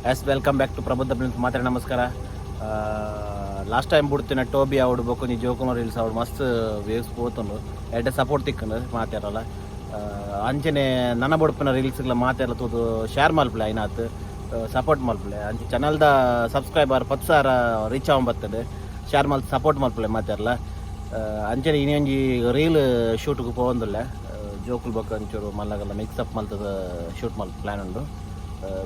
Yes, welcome back to Prabuddha Films. ಮಾತ್ರ ನಮಸ್ಕಾರ. Last time ಬಿಡ್ತೀನಿ ಟೋಬಿ ಆವಡು ಬೊಕ್ಕ ಜೋಕುಮಾರ್ ರೀಲ್ಸ್ ಆವಡು ಮಸ್ತ್ ವೇವ್ಸ್ ಪೋತುಂಡು, ಎಡ್ಡೆ ಸಪೋರ್ಟ್ ತಿಕ್ಕಂಡು ಮಾತಾರಲ್ಲ. ಅಂಚನೆ ನನ್ನ ಬುಡ್ಪಿನ ರೀಲ್ಸ್ಗಳ ಮಾತೆಲ್ಲ ತೂದು ಶೇರ್ ಮಲ್ಪಲೆ, ಐನಾತ್ ಸಪೋರ್ಟ್ ಮಲ್ಪಲೆ. ಅಂಚೆ ಚಾನಲ್ದ ಸಬ್ಸ್ಕ್ರೈಬರ್ 10,000 ರೀಚ್ ಆವೊಂದು ಬರ್ತದೆ. ಶೇರ್ ಮಲ್ತ್ ಸಪೋರ್ಟ್ ಮಲ್ಪಲೆ ಮಾತೆರ್ಲ. ಅಂಚನೆ ಇನ್ನೊಂಜಿ ರೀಲ್ ಶೂಟ್ಗೆ ಪೋವೊಂದುಲ್ಲೆ. ಜೋಕುಲ್ ಬೊಕ್ಕ ಒಂಚೂರು ಮಲ್ಲಗಲ್ಲ ಮಿಕ್ಸ್ ಅಪ್ ಮಲ್ತದ ಶೂಟ್ ಮಲ್ತ್ ಪ್ಲ್ಯಾನ್ ಉಂಡು.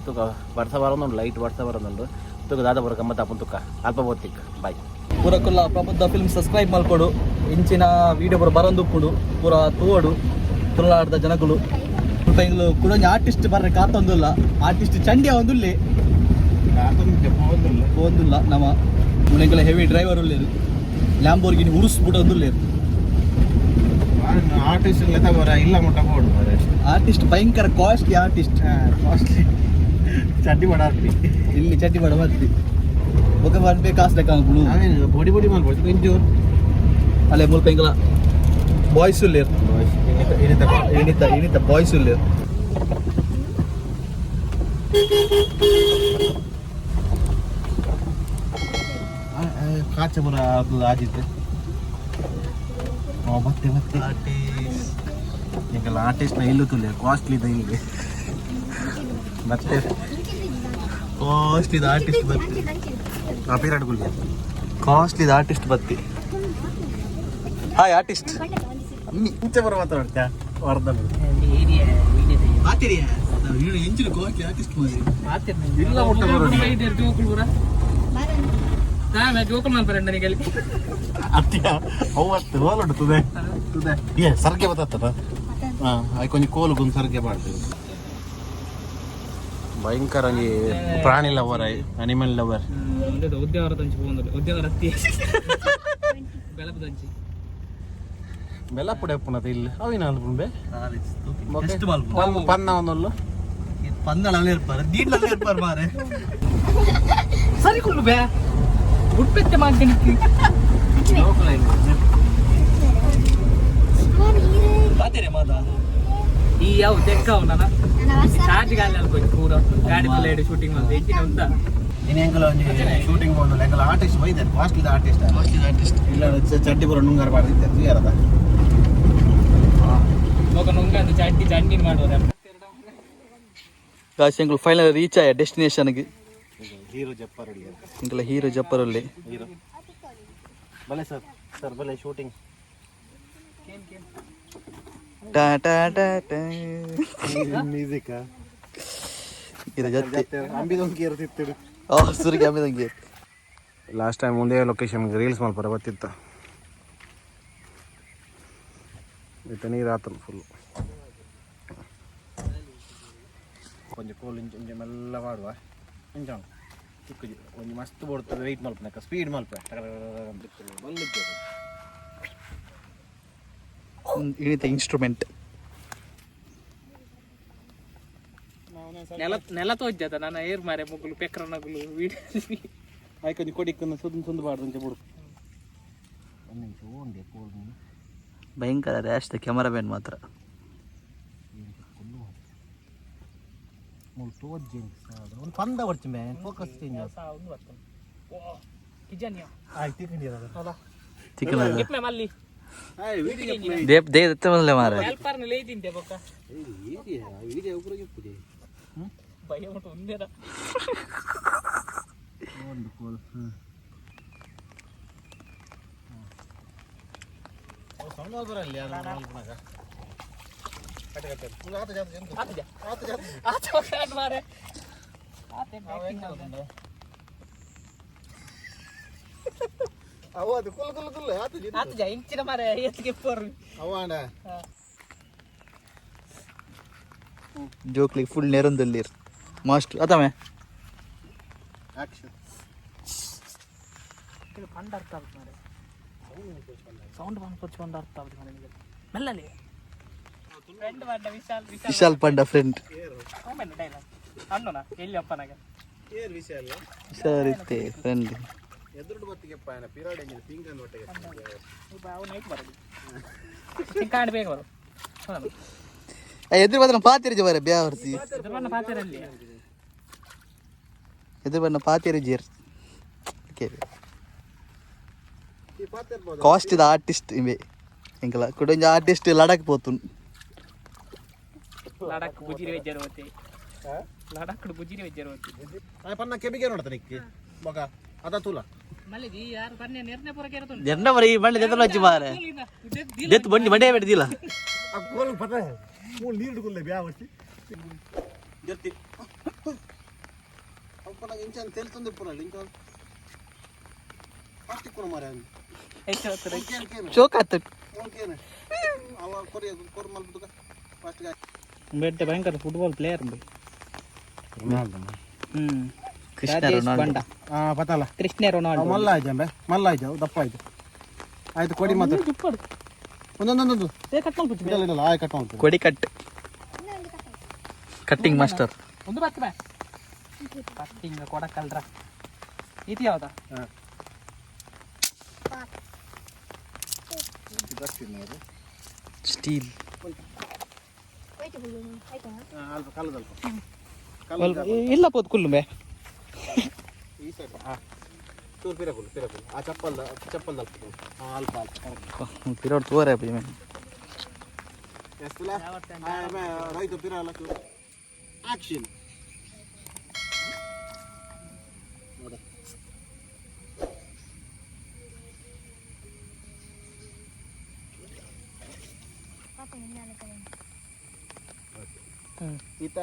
ತೂಕ, ಬರ್ಸ ಬರೋದುಂಡು, ಲೈಟ್ ಬರ್ಸ ಬರೋದುಂಡು. ತೂಕ, ದಾದ ಬರೋ ಗಮ್ಮತ್ ಆಪುಂಡು ತುಕ್ಕ. ಅಲ್ಪ ಬೋತಿಕ್ ಬಾಯ್. ಪೂರಕುಲ್ಲ ಪ್ರಬುದ್ಧ ಫಿಲ್ಮ್ ಸಬ್ಸ್ಕ್ರೈಬ್ ಮಲ್ಕೊಡು. ಇಂಚಿನ ವೀಡಿಯೋ ಪೂರ ಬರೊಂದುಪ್ಪುಂಡು, ಪೂರ ತೂವಡು ತುಳುನಾಡ್ದ ಜನಕುಲು. ಎಂಗ್ಲು ಕುಡೊಂಜಿ ಆರ್ಟಿಸ್ಟ್ ಬರ್ರೆ ಕಾತೊಂದುಲ್ಲ. ಆರ್ಟಿಸ್ಟ್ ಚಂಡಿ ಒಂದುಲ್ಲೆ ಪೋಂದುಲ್ಲ. ನಮ್ಮ ಮುನೆಂಕಲ ಹೆವಿ ಡ್ರೈವರ್ ಉಲ್ಲೇರು, ಲ್ಯಾಂಬೋರ್ಗಿನಿ ಉರುಸ್ ಬುಡ ಒಂದುಲ್ಲೇರು. ಆರ್ಟಿಸ್ಟ್ ಬರ ಇಲ್ಲ ಮುಟ್ಟ ಬೋಡು. ಆರ್ಟಿಸ್ಟ್ ಭಯಂಕರ ಕಾಸ್ಟ್ಲಿ ಆರ್ಟಿಸ್ಟ್. ಕಾಸ್ಟ್ಲಿ ಚಡ್ಡಿ ಮಾಡಾರ್ತಿ. ಇಲ್ಲಿ ಚಡ್ಡಿ ಮಾಡ ಬರ್ತಿ ಬೊಕ ಬರ್ಬೇ ಕಾಸು ಲೆಕ್ಕ ಹಾಕುನು. ಬೊಡಿ ಬೊಡಿ ಮಲ್ಪೊಡು ಇಂಚೂರು. ಅಲ್ಲೇ ಮುಲ್ಪ ಎಂಕಲ ಬಾಯ್ಸ್ ಉಲ್ಲೇರು. ಇಣಿತ ಇಣಿತ ಬಾಯ್ಸ್ ಉಲ್ಲೇರು. ಕಾಚ ಬರ ಅದು ಆಜಿತ್ತೆ. ಮತ್ತೆ ಮತ್ತೆ ಎಂಕಲ್ಲ ಆರ್ಟಿಸ್ಟ್ ನ ಇಲ್ಲು ತುಲೆ ಕಾಸ್ಟ್ಲಿ the ಇಲ್ಲಿ ಮತ್ತೆ. ಕಾಸ್ಟ್ಲಿ ಆರ್ಟಿಸ್ಟ್ ಬತ್ತಿ. ಆ ಪೀರಿಯಡ್ ಗುಲ್ಗೆ. ಕಾಸ್ಟ್ಲಿ ಆರ್ಟಿಸ್ಟ್ ಬತ್ತಿ. Hi artist. ಇಂಚೆ ಬರ ಮಾತಾಡ್ತಾ ವರ್ಧ. ಎಂಚಿನ ಕಾಸ್ಟ್ಲಿ ಆರ್ಟಿಸ್ಟ್ ಮಾರಿ. ಇಲ್ಲ ಮುಟ್ಟ ಬರೋದು. ಅತ್ತಿಯ ಅವು ಅತ್ತು ಹೋಲುಂಟು ತುದೆ ತುದೆ. ಏ ಸರ್ಗೆ ಬತ್ತದ. ಹಾಂ, ಆಯ್ಕೊಂಜಿ ಕೋಲು ಗುಂದು ಸರ್ಗೆ ಮಾಡ್ತೀವಿ. ಭಯಂಕರ ಒಂಜಿ ಪ್ರಾಣಿ ಲವರ್, ಅನಿಮಲ್ ಲವರ್. ಉದ್ಯಾವರ ತಂಚಿ ಪೋಂದು, ಉದ್ಯಾವರ ಅತ್ತಿ ಬೆಳಪು ತಂಚಿ. ಬೆಲ್ಲಪುಡೆ ಉಪ್ಪುನತ ಇಲ್ಲಿ ಅವಿನ ಅನ್ಪುಂಬೆ. ಟೆಸ್ಟ್ ಮಲ್ಪು. ಪನ್ನ ಒಂದೊಲ್ಲು. ಪಂದಳ ಇರ್ಪಾರೆ, ದೀಡ್ಲ ಇರ್ಪಾರೆ ಮಾರೆ. ಸರಿ ಕುಲ್ಲು ಬೇ ಗುಡ್ಪೆತ್ತೆ ಮಾಡ್ಕೊಂಡು. ಪಾತಿರೆ ಮಾತಾ. ಈ ಯಾವ ತೆಕ್ಕವು ನನ್ನ ಚಾರ್ಜ್ ಗಾಲಿ ಅಲ್ಕೋಚ್ ಪೂರ ಗಾಡಿ ಪ್ಲೇಡ್ ಶೂಟಿಂಗ್ ಮಾಡ್ದೆ ಎಂಚಿನ ಉಂತ. ಇನ್ನು ಎಂಕಲ ಒಂಜಿ ಶೂಟಿಂಗ್ ಬಂದು ಎಂಕಲ ಆರ್ಟಿಸ್ಟ್ ಬೈದಾರೆ, ಕಾಸ್ಟ್ಲಿ ಆರ್ಟಿಸ್ಟ್. Costly artist. ಇಲ್ಲ ಚಡ್ಡಿ ಬರೋ ನುಂಗಾರ ಮಾಡಿದ್ದೆ ಯಾರದ. ಲೋಕ ನುಂಗಂದು ಚಡ್ಡಿ ಚಂಡಿ ಮಾಡುವ. ಗಾಯ್ಸ್, ಎಂಕುಲು ಫೈನಲ್ ರೀಚ್ ಆಯ ಡೆಸ್ಟಿನೇಷನ್ಗೆ. ಹೀರೋ ಜಪ್ಪರ್. ಎಂಕಲ ಹೀರೋ ಜಪ್ಪರಲ್ಲಿ. ಹೀರೋ ಬಲೆ ಸರ್, ಸರ್ ಬಲೆ ಶೂಟಿಂಗ್. ಟಾ ಟಾ ಟಾ ಟಾ. ಮ್ಯೂಸಿಕ್. ಇದು ಜತ್ತಿ. ಅಂಬಿದೊಂದು ಇರ್ತಿತ್ತು. ಆ ಸುರಿಗೆ ಅಂಬಿದಂಗೆ. ಲಾಸ್ಟ್ ಟೈಮ್ ಒಂದೇ ಲೊಕೇಶನ್ ರೀಲ್ಸ್ ಮಲ್ಪರ ಬತ್ತಿತ್ತ. ಇತ್ತ ನೀರು ಆತನ ಫುಲ್. ಒಂಜಿ ಕೋಲು ಇಂಚ ಇಂಚ ಮೆಲ್ಲ ಮಾಡುವ. ಇಂಚ ಚಿಕ್ಕಜಿ ಒಂಜಿ ಮಸ್ತ್ ಬೋಡ್ತದೆ. ವೆಯ್ಟ್ ಮಲ್ಪನಕ ಸ್ಪೀಡ್ ಮಲ್ಪ ಬಲ್ಲಿದ್ದೆ. ಇಣಿತ ಇನ್ಸ್ಟ್ರೂಮೆಂಟ್. ನೆಲ ನೆಲ ತೋಜ್ಜದ ನನ್ನ ಏರ್ ಮಾರೆ ಮುಗುಲು ಪೆಕ್ರನಗುಲು ವೀಡಿಯೋ. ಆಯ್ತು, ಒಂಜಿ ಕೊಡಿಕ್ಕೊಂದು ಸುಂದು ಸುಂದು ಬಾರ್ದು ಇಂಚ ಬಿಡು. ಒಂದು ನಿಮಿಷ ಓಂಡೆ ಕೋಲು. ಭಯಂಕರ ರ್ಯಾಶ್ ಕ್ಯಾಮರಾಮ್ಯಾನ್ ಮಾತ್ರ. ಮೂಲು ತೋಜ್ಜಿ ಒಂದು ಪಂದ ಹೊಡ್ಚಿ ಮೇ ಫೋಕಸ್ ಚೇಂಜ್. ಒಂದು ಬರ್ತದೆ ಓ ಕಿಜನ್ಯ. ಆಯ್ತು, ತಿಕೊಂಡಿರೋದು. ಚಿಕನ್. ಗಿಪ್ಮೆ ಮಲ್ಲಿ. ದೇಪ್ they ದತ್ತೆ ಮೊದಲೇ ಮಾರೆ. ಹೆಲ್ಪರ್ನ ಲೇ ತಿಂತೆ ಬೊಕ್ಕ. ಭಯ ಉಂಟು ಒಂದೇರ. ಒಂದು ಕೋಲು ಹ್ಞೂ ಸಣ್ಣ ಬರಲ್ಲ ಯಾರು ಮಲ್ಪನಾಗ. ಆತಜ ಆತ ಮಾರೆ ಆತೆ acting ಮಾಡ್ತಾನೆ. ಅವ ಅದು ಕುಲ್ ಕುಲ್ ಕುಲ್ ಆತು. ಆತಜ ಇಂಚಿನ ಮಾರೆ ಎತ್ತಿಗೆ ಪೋರು. ಅವಾಂಡ. Choksi full ನೆರೊಂದುಲ್ಲೇರ್ master ಅತಮೆ. ಆಕ್ಷನ್. ಇದು ಪಂಡ ಅರ್ಥ ಆಗುತ್ತೆ ಮಾರೆ, ಸೌಂಡ್ ಬಂದ್ ಕೊಚ್ಚಿ ಪಂಡ ಅರ್ಥ ಆಗುತ್ತೆ ಮಾರೆ ನಿಮಗೆ. ಮೆಲ್ಲಲಿ ಫ್ರೆಂಡ್ ಬಂದ ವಿಶಾಲ್ ವಿಶಾಲ್. ವಿಶಾಲ್ ಪಂಡ ಫ್ರೆಂಡ್. ಆಮೇಲೆ ಡೈಲಾಗ್ ಅಣ್ಣನ ಎಲ್ಲಿ ಅಪ್ಪನಾಗ. ಏರ್ ವಿಷಯ ಅಲ್ಲ. ವಿಶಾಲ್ ಇತ್ತೆ ಫ್ರೆಂಡ್. ಎದುರುಡು ಬತ್ತಿಗೆ ಪಾಯನ ಪಿರಾಡ್ ಎಂಜಿನ ಪಿಂಕ್ ಅಂದ್ ಒಟ್ಟಿಗೆ. ಅವು ನೈಟ್ ಬರೋದು ಕಾಣ್ ಬೇಗ ಬರು. ಹೌದಲ್ಲ? ಎದುರು ಮಾತ್ರ ಪಾತಿರಿ ಮಾರೆ ಬ್ಯಾವರ್ಸಿ. ಇದ್ರ ಬಣ್ಣ ಪಾತ್ರೆಯಲ್ಲಿ. ಎದುರು ಬಣ್ಣ ಪಾತೇರು ಜೇರ್. ಕಾಸ್ಟ್ the artist ಇಂಬೆ ಎಂಕಲ ಕುಡೊಂಜಿ ಆರ್ಟಿಸ್ಟ್ ಲಡಕ್ ಪೋತುನ್. ಲಡಕ್ ಬುಜಿರಿ ವೆಜ್ಜರ್ ಹೋತಿ, ಲಡಕ್ ಬುಜಿರಿ ವೆಜ್ಜರ್ ಹೋತಿ. ಪನ್ನ ಕೆಬಿಗೆ ನೋಡ್ತಾರೆ ನಿಕ್ಕಿ ಬೊಕ ಅದ ತೂಲ. ಮಲ್ಲಿಗೆ ಯಾರು ಬನ್ನಿ ನಿರ್ಣಯ ಪೂರ ಕೇರತು. ಎನ್ನ ಬರೀ ಬಂಡೆ ದೆತ್ತಲ ಹಚ್ಚಿ ಮಾರೆ ದೆತ್ತು ಬಂಡಿ ಮಂಡೆ ಬೆಡ್ದಿಲ್ಲ. ಆ ಕೋಲ್ ಪತ ಮೂಲ ನೀರು ಕುಲ್ಲೆ ಬ್ಯಾ ವರ್ತಿ ಜರ್ತಿ ಅಪ್ಪನ ಇಂಚನ್ ತೆಲ್ತಂದು ಪುರ ಲಿಂಕ ಫಾಸ್ಟ್ ಕುಣ ಮಾರೆ. ಚೋಕ್ ಆತು. ಓಕೆನೆ ಅವ ಕೊರಿ ಕೊರ್ ಮಲ್ಪುಕ ಫಾಸ್ಟ್. ಬೆಟ್ಟ ಭಯಂಕರ ಫುಟ್ಬಾಲ್ ಪ್ಲೇಯರ್. ಕೃಷ್ಣ ರೊನಾಲ್ಡೋ. ಆ ಪತಲ. ಕೃಷ್ಣ ರೊನಾಲ್ಡೋ. ಮಲ್ಲ ಆಯ್ತು ಅಂಬೆ, ಮಲ್ಲ ಆಯ್ತು, ದಪ್ಪ ಆಯ್ತು, ಆಯ್ತು ಕೊಡಿ ಮಾತ್ರ. ಒಂದೊಂದೊಂದೊಂದು. ಕಟ್ ಮಾಡ್ಬಿಟ್ಟು. ಇಲ್ಲ ಇಲ್ಲ, ಆಯ್ ಕಟ್ ಮಾಡ್ತೀನಿ. ಕೊಡಿ ಕಟ್ ಕಟ್ಟಿಂಗ್ ಮಾಸ್ಟರ್. ಒಂದು ಬತ್ತು ಬಾ ಕಟ್ಟಿಂಗ್ ಕೊಡಕಲ್ರ. ಇದು ಯಾವ್ದಾ? ಸ್ಟೀಲ್. ಅಲ್ಪ ಕಲ್ಲದಲ್ಪ. ಇಲ್ಲ ಪೋತ್ ಕುಲ್ಲುಂಬೆ. ಈ ಸೈಡ್ ಹಾಂ ಚೂರು ಪಿರಕುಲು ಪಿರಕುಲು ಆ ಚಪ್ಪಲ್ ಚಪ್ಪಲ್ ಅಲ್ಪ ಹಾಂ ಅಲ್ಪ ಅಲ್ಪ ಕರೆಕ್ಟ್. ಪಿರೋಡ್ ತೋರೆ. ಎಷ್ಟಲ್ಲ ರೈತ ಪಿರಲ್ಲ ಚೂರು ಆಕ್ಷನ್ ನೋಡ. ಈತ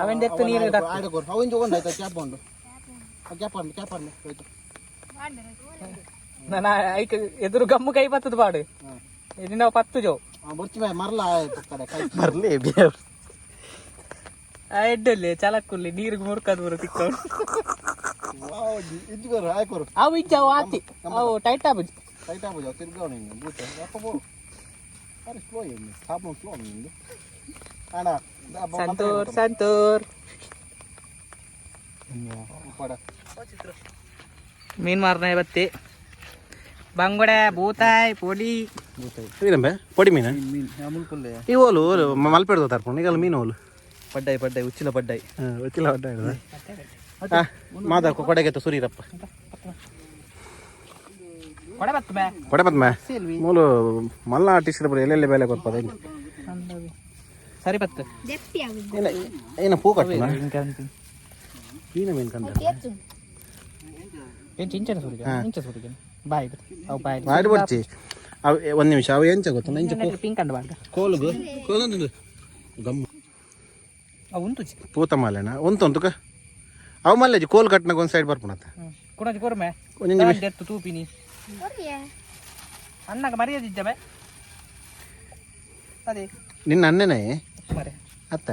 ಅವೆನ್ ದೆತ್ತು ನೀರು ದಕ್ಕು. ಆಡುಕೋರು ಅವಿನ ತಗೊಂಡು ಆಯ್ತಾ ಕ್ಯಾಪ್ ಉಂಡು ಕ್ಯಾಪ್ ಆಡ್ಲಿ ಕ್ಯಾಪ್ ಆಡ್ಲಿ ಹೋಯ್ತು. ನಾನು ಐಕ್ ಎದುರು ಗಮ್ಮು ಕೈ ಬತ್ತದ ಪಾಡು ಇದು ನಾವು ಪತ್ತು ಜೋ. ಬೊರ್ಚಿ ಮರಲ ಕಡೆ ಕೈ. ಬರ್ಲಿ. ಆ ಎಡ್ಡಲ್ಲಿ ಚಲಕ್ಕುಲ್ಲಿ ನೀರಿಗೆ ಮುರ್ಕದ್ ಬರು ತಿಕ್ಕೊಂಡು. ಇಜ್ಜುಗೋರು ಆಯ್ಕೋರು. ಅವು ಇಜ್ಜ, ಅವು ಆತಿ, ಅವು ಟೈಟ್ ಆಬುಜಿ. ಟೈಟ್ ಆಗುದು ತಿರ್ಗವಣ ಇನ್ನು ಬೂತ ಅಪ್ಪ ಬೋ ಅರೆ ಸ್ಲೋ ಏನು ಸ್ಟಾಪ್ ಸ್ಲೋ ನಿಂದು ಅಣ್ಣ. ಸಂತೂರ್ ಸಂತೂರ್. ಪಡ. ಮೀನ್ ಮಾರನೇ ಬತ್ತಿ ಬಂಗುಡೆ ಬೂತಾಯ್ ಪೊಡಿ. ಏನಂಬೆ ಪೊಡಿ ಮೀನು. ಮೀನ್ ಮುಲ್ಪುಲ್ಲೆ. ಈ ಓಲು ಮಲ್ಪೆಡ್ದು ತರ್ಪುಂಡು ಈಗ ಮೀನು ಓಲು. ಪಡ್ಡಾಯಿ ಪಡ್ಡಾಯಿ ಉಚ್ಚಿಲ ಪಡ್ಡಾಯಿ. ಗೊತ್ತಿಲ್ಲ ಒಡ್ಡ ಹಾಂ ಮಾದ ಕೊಡೆಗೆ ಸುರಿರಪ್ಪ. ಕೊಡೆ ಬತ್ತು ಬೇ. ಕೊಡೆ ಬತ್ ಮೇ ಮೂಲು ಮಲ್ಲ ಆರ್ಟಿಸ್ಟ್ ಬರ ಎಲ್ಲೆಲ್ಲಿ ಬೇಲೆ ಕೊರ್ಪದ. ಸರಿ ಬತ್ತು. ಏನ ಏನ ಪೂ ಕಟ್ಟುನ ಮೀನು ಮೀನು ಕಂಡ. ಏನು ಚಿಂಚನ ಸುರಿಗೆ ಇಂಚ ಸುರಿಗೆ ಬಾಯ್ ಅವು ಬಾಯ್. ಮಾಡಿ ಬರ್ಚಿ ಅವು ಒಂದು ನಿಮಿಷ ಅವು ಎಂಚ ಗೊತ್ತ ಇಂಚ. ಪಿಂಕ್ ಅಂಡ್ ಬಾಂಡ. ಕೋಲುಗು ಕೋಲೊಂದು ಗಮ್ಮ. ಅವು ಉಂಟು. ಪೂತ ಮಾಲೆನ ಉಂತು ಉಂತುಕ ಅವು ಮಲ್ಲೇಜಿ ಕೋಲ್ ಕಟ್ನಾಗ ಒಂದು ಸೈಡ್ ಬರ್ಪುಣತ್ತ. ಕುಡಂಜಿ ಕೊರ್ಮೆ. ಒಂಜೊಂಜಿ ಎತ್ತು ತೂಪಿನಿ ಅಣ್ಣಗ ಮರ್ಯಾದಿದ್ದ ಬೇ ಅದೇ. ನಿನ್ನ ಅಣ್ಣನೇ. ಮರೆ. ಅತ್ತ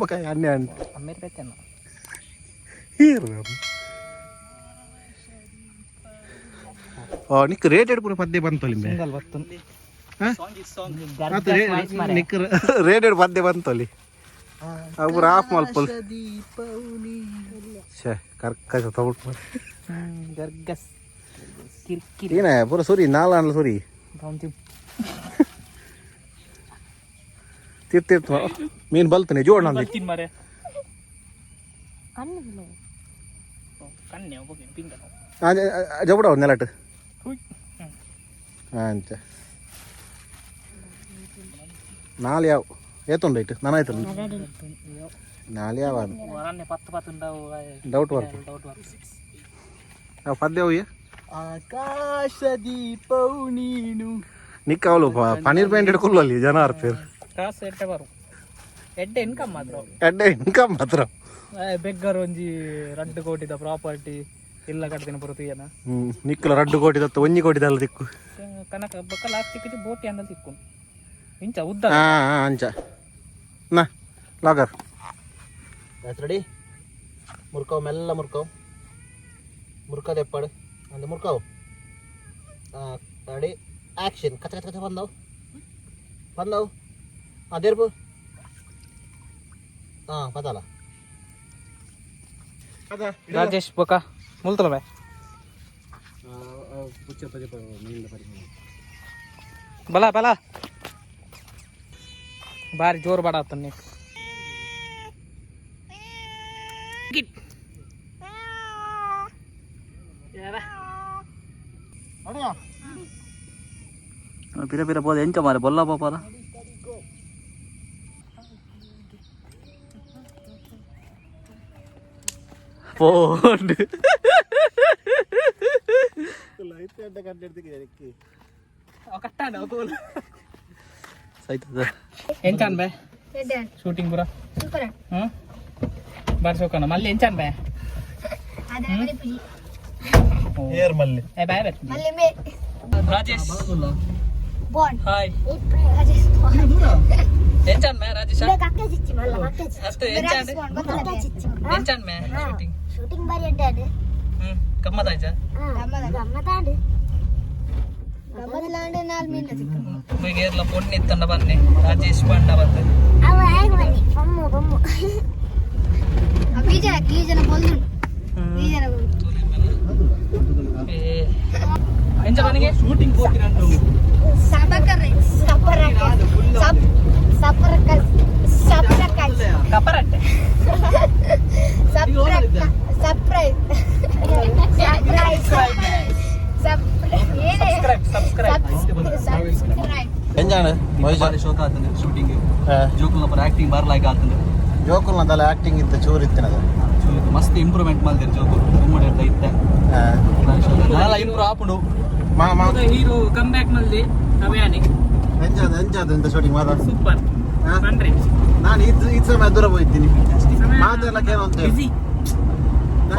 ಬೊಕ ಅಣ್ಣೆ ಅಣ್ಣ. ಅಮ್ಮೇರು ಬೇತೇನ. ಹೀರು ಓ ನಿಕ್ ರೇಟ್ ಎಡ್ಪುನ ಪದ್ಯ ಬಂತೊಲಿ. ಸಿಂಗಲ್ ಬತ್ತು. ನಿಕ್ ರೇಟ್ ಎಡ್ ಪದ್ಯ ಬಂತೊಲಿ ಅವು ಆಫ್ ಮಲ್ಪಲ್ ಛೇ ಕರ್ಕಶ ತಗೊಟ್ಟು. ಗರ್ಗಸ್ ಕಿರ್ಕಿರಿ. ಏನ ಪೂರ ಸುರಿ ನಾಲ್ ಸುರಿ. ತೀರ್ಥ ತೀರ್ಥ ಮೀನು ಬಲ್ತಾನೆ ಜೋಡ್ ನಂದು. ಬರ್ತೀನಿ ಮಾರೆ ಕಣ್ಣೆ ಒಬ್ಬ ಪಿಂಗ. ಜಬಡ ನೆಲಟ್ ಅಂಚ ನಾಲ್ ಯಾವ ಏತುಂಡು ಇಟ್ಟು ನಾನು ಆಯ್ತು ನಾಲ್ ಯಾವ. ವರನ್ನೆ ಪತ್ತು ಪತ್ತು ಉಂಡವು. ಡೌಟ್ ಬರ್ತು. ಡೌಟ್ ಬರ್ತದೆ. ನಾವು ಪದ್ಯ ಅವು. ಆಕಾಶ ದೀಪವು ನೀನು. ನಿಕ್ಕ ಅವಳು ಪನೀರ್ ಪೇಂಟ್ ಹಿಡ್ಕೊಳ್ಳಲ್ಲಿ ಜನ ಅರ್ಪೇರು. ಕಾಸು ಎಡ್ಡೆ ಬರು ಎಡ್ಡೆ ಇನ್ಕಮ್ ಮಾತ್ರ. ಎಡ್ಡೆ ಇನ್ಕಮ್ ಮಾತ್ರ. ಬೆಗ್ಗರ್ ಒಂಜಿ 2 ಕೋಟಿದ ಪ್ರಾಪರ್ಟಿ ಇಲ್ಲ ಕಟ್ದಿನ ಪುರತಿಯನ. ಹ್ಞೂ ನಿಕ್ಕಲ 2 ಕೋಟಿ ದತ್ತ 1 ಕೋಟಿ ದಲ್ಲ ದಿಕ್ಕು. ಕನಕ ಬೊಕ್ಕ ಲಾಸ್ಟ್ ತಿಕ್ಕಿದ್ದು ಬೋಟಿ ಅಂಡಲ್ ತಿಕ್ಕು ಇಂಚ ಉದ್ದ. ಹಾಂ ಹಾಂ ಅಂಚ ನಾ ಲಾಗರ್ ರೆಡಿ ಮುರ್ಕವ್ ಮೆಲ್ಲ ಮುರ್ಕವ್ ಮುರ್ಕದ ಎಪ್ಪಾಡು ಅಂದ ಮುರ್ಕವ್ ರೆಡಿ ಆಕ್ಷನ್ ಕಚ ಕಚ ಕಚ ಬಂದವು ಬಂದವು ಅದೇರ್ಬು ಹಾಂ ಪದಲ್ಲ. ರಾಜೇಶ್ ಬೊಕ ಮುಲ್ತಲ ಬೈ. ಬಲ ಬಲ ಬಾರಿ ಜೋರು ಬಡ ಆತನ್ನಿ. ಪಿರ ಪಿರ ಪೋದ ಎಂಚ ಮಾರೆ ಬೊಲ್ಲ ಪಾಪಾರ. ಪೋಂಡು. ಕಟ್ಟಾನ. ಸೈತದ. ಎಂಚಾನ್ ಬೇ ಶೂಟಿಂಗ್ ಪೂರ? ಸೂಪರ್. ಹ್ಮ್, ಬಾರ್ಸೋಕನ ಮಲ್ಲಿ ಎಂಚಾನ್ ಬೇ? ಏರ್ ಮಲ್ಲಿ. ಏ ಬಾಯ್ ಬೇ. ಮಲ್ಲಿ ಮೇ. ರಾಜೇಶ್. ಬಾಂಡ್. ಹಾಯ್. ರಾಜೇಶ್. ಎಂಚಾನ್ ಮೇ ರಾಜೇಶ್? ಕಕ್ಕೆ ಚಿಚ್ಚಿ ಮಲ್ಲ ಕಕ್ಕೆ. ಅಷ್ಟೇ ಎಂಚಾನ್? ಎಂಚಾನ್ ಮೇ ಶೂಟಿಂಗ್? ಶೂಟಿಂಗ್ ಬಾರಿ ಅಂಟಾಡು. ಹ್ಮ್, ಗಮ್ಮತ್ ಆಯ್ತಾ? ಗಮ್ಮತ್ತಾಂಡು, ಗಮ್ಮತ್ಲಾಂಡು ನಾಲ್ ಮೀನ್. ಏರ್ಲ ಪೊಣ್ಣು ಇತ್ತಂಡ ಬನ್ನಿ, ರಾಜೇಶ್ ಪಂಡ ಬಂದು. ಅವ ಆಗ ಬನ್ನಿ, ಬೊಮ್ಮು ಬೊಮ್ಮು. ಬೀಜ ಈ ಜನ ಬೊಲ್ದುಂಡು, ಈ ಜನ. ಎಂಚ ಬನ್ನಿಗೆ? ಶೂಟಿಂಗ್ ಹೋಗ್ತೀರಂಟು. ಸಬಕರೆ ಸಪರಕ ಸಪ್ ಸಪರಕ ಸಪರಕ. ಕಪರಟ್ಟೆ. ಸಪ್ರಕ ಸರ್ಪ್ರೈಸ್ ಸರ್ಪ್ರೈಸ್ ಏನೇ. Subscribe, subscribe. Subscribe. ಎಂಜಾಣ? ಬಾರಿ ಶೋಕ ಆತಂದೆ ಶೂಟಿಂಗ್. ಜೋಕುಲ್ನ ಪರ ಆಕ್ಟಿಂಗ್ ಬಾರ್ಲಾಯ್ಕ ಆತಂದೆ. ಜೋಕುಲ್ನ ತಲೆ ಆಕ್ಟಿಂಗ್ ಇತ್ತು, ಚೂರು ಇತ್ತಿನದು. ಚೂರು ಮಸ್ತ್ ಇಂಪ್ರೂವ್ಮೆಂಟ್ ಮಲ್ದಿರ್ ಜೋಕುಲು ತುಂಬಾ ಇತ್ತೆ. ಬಾರಿ ಶೋಕ ನಾಲ ಇಂಪ್ರೂವ್ ಆಪುಂಡು. ಮಾ ಮಾ. ಹೀರೋ ಕಮ್ ಬ್ಯಾಕ್ ಮಲ್ದಿ ಅಭಿಯಾನಿ. ಎಂಜಾದ ಎಂಜಾದ ಎಂತ ಶೂಟಿಂಗ್ ಮಾತಾ? ಸೂಪರ್. ಬನ್ರಿ. ನಾನು ಇದು ಇದು ಸಮಯ ದೂರ ಹೋಗ್ತೀನಿ ಮಾತೆಲ್ಲ ಕೇಳುವಂತ. ಬಿಸಿ.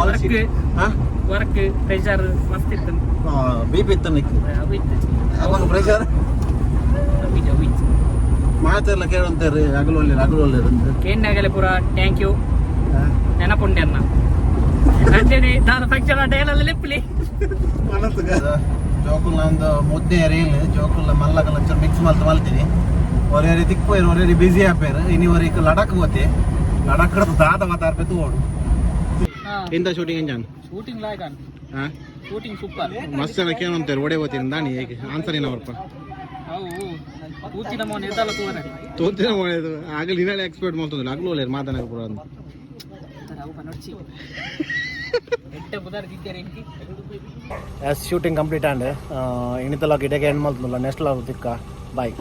ವರ್ಕ್. ಹಾ. ವರ್ಕ್ ಪ್ರೆಷರ್ ಮಸ್ತ್ ಇತ್ತು. ಬಿ ಪಿ ಇತ್ತು ನಿಕ್. ಅವು ಇತ್ತು. ಅವಾಗ ಪ್ರೆಷರ್. ಅವು ಇತ್ತು, ಅವು ಇತ್ತು. ಮಾತೆಲ್ಲ ಕೇಳುವಂತಾರೆ, ಅಗಲು ಒಳ್ಳೆ, ಅಗಲು ಒಳ್ಳೆ ಅಂತ. ಕೇಂದ್ರಾಗಲೇ ಪೂರ thank you. ನೆನಪುಂಡೆ ಅನ್ನ ಅಂಚನೆ ದಾದ ಫಂಕ್ಷನ್ ಡೈಲಲ್ಲಿ ಲೆಪ್ಪಲಿ. ಜೋಕುಲ್ನ ಒಂದು ಮುದ್ದೆ ರೀಲ್ ಜೋಕುಲ್ನ ಮಲ್ಲಕಲ್ಲ ಒಂಚೂರು ಮಿಕ್ಸ್ ಮಲ್ತು ಮಲ್ತೀನಿ. ಒರೇರಿ ತಿಕ್ಪೋಯ್ರು, ಒರೇರಿ ಬಿಸಿ ಆಪೇರು. ಇನಿ ಒರಿಗೆ ಲಡಕ್ ಹೋತೆ, ಲಡಕ್ ದಾದ ಮಾತಾಡ್ಬೇಕು ಓಡು. ಎಂತ ಶೂಟಿಂಗ್ ಎಂಜಾನ್? ಶೂಟಿಂಗ್ ಲಾಯ್ಕ್. ಹಾ. Shooting super. ಮಸ್ತ್ ಎಲ್ಲ ಕೇಳುವಂತಾರೆ, ಒಡೆ ಹೋಗ್ತೀನಿ ದಾನಿ ಹೇಗೆ ಆನ್ಸರ್ ಏನವರಪ್ಪ? ಅವು ಊಚಿನ ಮೋನ್ ಇದ್ದಲ್ಲ ತೂವರೆ. ತೋತಿನ ಒಳ್ಳೇದು ಆಗಲಿ, ಇನ್ನೇ ಎಕ್ಸ್ಪೆಕ್ಟ್ ಮಾಡ್ತಂದ್ರೆ ಆಗಲೂ ಒಳ್ಳೆ ಮಾತನಾಗ ಪೂರ ಅಂತ. ಅವು ಪನೊಡ್ಚಿ ಎಡ್ಡೆ ಬುದಾರ್ ದಿದ್ದೇರೆ ಎಂಕಿ. ಎಸ್, ಶೂಟಿಂಗ್ ಕಂಪ್ಲೀಟ್ ಆಂಡ್. ಇನ್ನಿತಲಾಗ ಇಡಗೆ ಎಂಡ್ ಮಲ್ತಲ್ಲ. ನೆಕ್ಸ್ಟ್ ಲಾಗ್ ತಿಕ್ಕ, ಬಾಯ್.